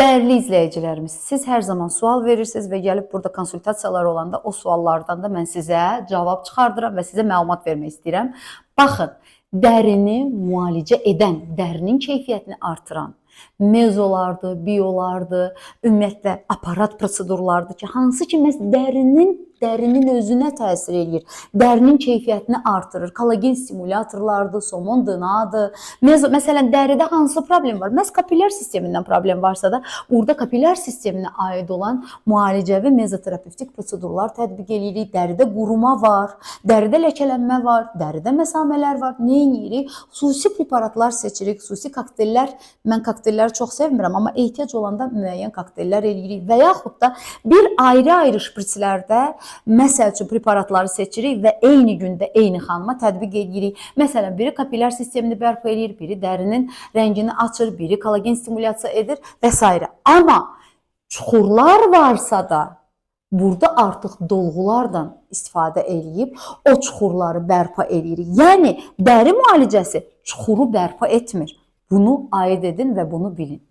Dəyərli izləyicilərimiz, siz hər zaman sual verirsiniz və gəlib burada konsultasiyalar olanda o suallardan da mən sizə cavab çıxardıram və sizə məlumat vermək istəyirəm. Baxın, dərini müalicə edən, dərinin keyfiyyətini artıran mezolardır, biolardır, ümumiyyətlə aparat prosedurlardır ki, hansı ki məhz dərinin özünə təsir eləyir. Dərinin keyfiyyətini artırır. Kollagen stimulyatorlardır, somon DNAdır. Mezo, məsələn, dəridə hansı problem var? Məhz kapillyar sistemindən problem varsa da, burada kapillyar sisteminə aid olan müalicəvi mezoterapevtik prosedurlar tətbiq eləyirik. Dəridə quruma var, dəridə ləkələnmə var, dəridə məsamələr var. Nə edirik? Xüsusi preparatlar seçirik, xüsusi kokteyllər. Mən kokteylləri çox sevmirəm, amma ehtiyac olanda müəyyən kokteyllər eləyirik və yaxud da bir ayrı-ayrı şpritslərdə məsəl üçün preparatları seçirik və eyni gündə eyni xanıma tətbiq edirik. Məsələn, biri kapillyar sistemini bərpa eləyir, biri dərinin rəngini açır, biri kollagen stimulyasiya edir və s. Amma çuxurlar varsa da burada artıq dolğulardan istifadə eləyib o çuxurları bərpa eləyirik. Yəni dəri müalicəsi çuxuru bərpa etmir. Bunu ayıd edin və bunu bilin.